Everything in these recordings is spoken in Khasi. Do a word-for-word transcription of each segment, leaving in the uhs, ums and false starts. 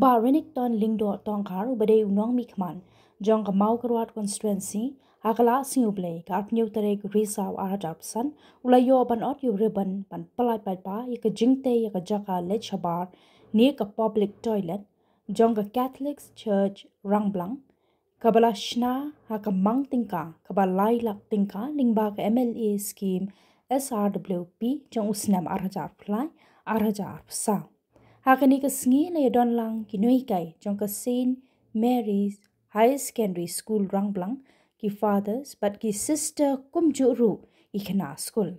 Bah Renikton Lyngdoh Tongkhar uba dei u nongmihkhmat jong ka Mawkyrwat Constituency, ha ka la sngi U Blei ka arphew tarik Risaw arhajar arphew san, u la ïoh ban ot ïa u ribbon ban pyllait paidbah ïa ka jingtei ïa ka jaka leit shabar ne ka public toilet jong ka Catholic Church Rangblang, kaba la shna ha ka mang tyngka kaba lai lak tyngka lyngba ka M L A scheme S R W P jong u snem arhajar arphew lai, arhajar arphew saw. Ha kane ka sngi la ïadon lang ki nonghikai jong ka Saint Mary's Higher Secondary School Rangblang, ki fathers bad ki sister kumjuh ruh ki khynnah skul.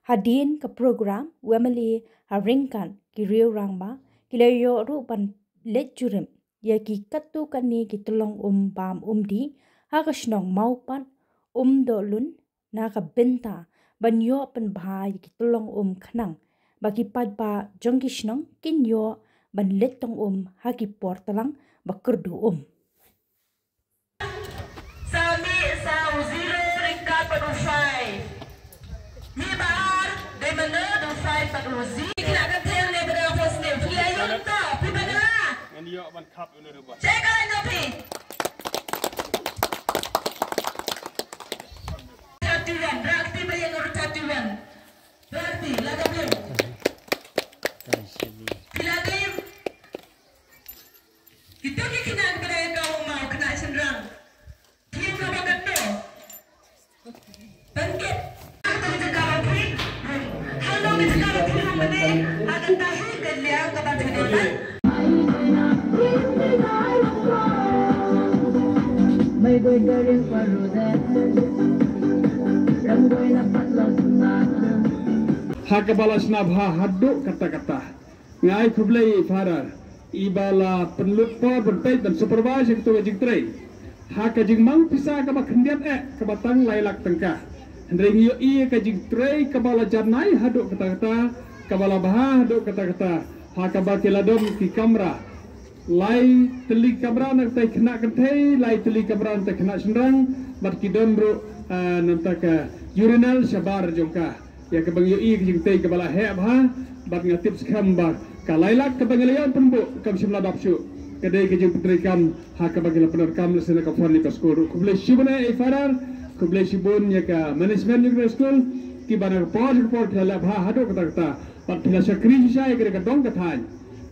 Hadien ka program, u M L A ha ryngkat ki riew rangbah ki la ïoh ruh ban leit jurip ïa ki katto katne ki tyllong um bam um dih ha ka shnong Mawpat, Umdohlun, na ka bynta ban ïoh pynbha ïa ki tyllong um khnang ba ki paidbah jong ki shnong kin ïoh ban leit tong um ha ki por tlang ba kyrduh um. Sa mih sa u zero ryngkat bad u five. Mih ba ar, dei mano da u five bad u zero. Ki la ka theng ne ba da first name. Phi ïa ïoh to, phi ba da. Ngan ïoh ban khap ïa u ne ruh ba. Check ka line phi. Thirty-one, rakti ba ïa ngur thirty-one. Rakti, la ka biang. Phi la dei. Kita ki khynnah kiba dei ka u maw khynnah shynrang. Ki kaba kyndoh. Bangkit. Kita ka ba phi. Halo kita ka ba phi hum bane. Akan tahu ke dia ka ba phi dei. Ha kaba la shna bha haduh katta katta. Nga ai khublei ïa i Father iba la pynlut por ban peit ban supervise ïa kato ka jingtrei. Ha ka jingmang pisa kaba khyndiat eh kaba tang lai lak tyngka. Hynrei ngi ïohi ïa ka jingtrei kaba la janai haduh katta katta, kaba la bha haduh katta katta. Ha kaba ki la don ki kamra. Lai tylli kamra na ka bynta ki khynnah kynthei, lai tylli kamra na ka bynta ki khynnah shynrang, bad ki don ruh, ah, na ka bynta ka urinal shabar jong ka. Ïa kaba ngi ïohi ka jingtei kaba la heh bha, bad nga tip skhem ba ka lai lak kaba ngi la ïoh pynbuh kam shym la dap shuh. Ka dei ka jingpyntreikam ha kaba ngi la pyndonkam lehse na ka fund ïa ka skul ruh. Khublei shibun ïa i Father, khublei shibun ïa ka management jong ka skul, kiba na ka por sha ka por phi la leh bha haduh katta katta, bad phi la shakri shisha ïa ka dong ka thaiñ.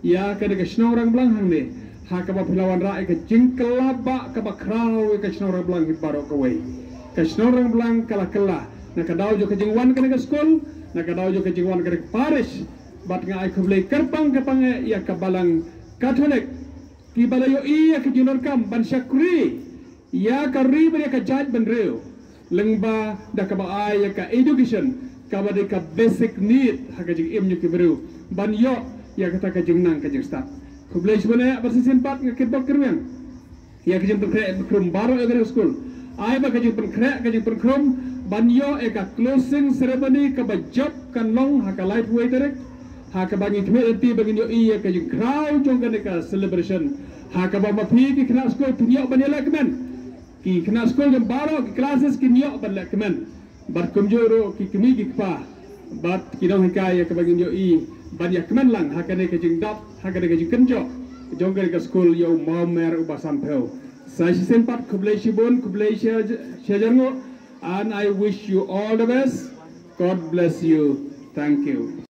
Ïa kane ka shnong Rangblang hangne, ha kaba phi la wanrah ïa ka jingkylla ba kaba khraw ïa ka shnong Rangblang hi baroh kawei. Ka shnong Rangblang ka la kylla na ka daw jong ka jingwan kane ka skul, na ka daw jong ka jingwan kane ka parish. Bad nga ai khublei kyrpang kyrpang ïa ka balang Katholik kiba la ïohi ïa ka jingdonkam ban shakri ïa ka ri bad ïa ka jaitbynriew lyngba da kaba ai ïa ka education kaba dei ka basic need ha ka jingim jong ki briew ban ïoh ïa kata ka jingnang ka jingstad. Khublei shibun eh, bad shisien pat nga kitbok kyrwiang ïa ka jingpynkhreh jingpynkhrum baroh ïa ka skul. Ai ba ka jingpynkhreh ka jingpynkhrum ban ïoh ïa ka closing ceremony kaba jop kan long ha ka laiphew wei tarik. Ha kaba ngi khmih lynti ba ngin ïohi ïa ka jingkhraw jong kane ka celebration. Ha kaba ma phi ki khynnah skul phin ïoh ban ïaleh kmen. Ki khynnah skul jong baroh ki classes kin ïoh ban leh kmen. Bad kumjuh ruh ki kmie ki kpa bad ki nonghikai ïa kaba ngin ïohi ban ïa kmen lang ha kane ka jingdap, ha kane ka jingkynjoh jong kane ka skul ïa u mawmer uba sanphew. Sa shisien pat khublei shibun, khublei shi, shihajar nguh, and I wish you all the best. God bless you. Thank you.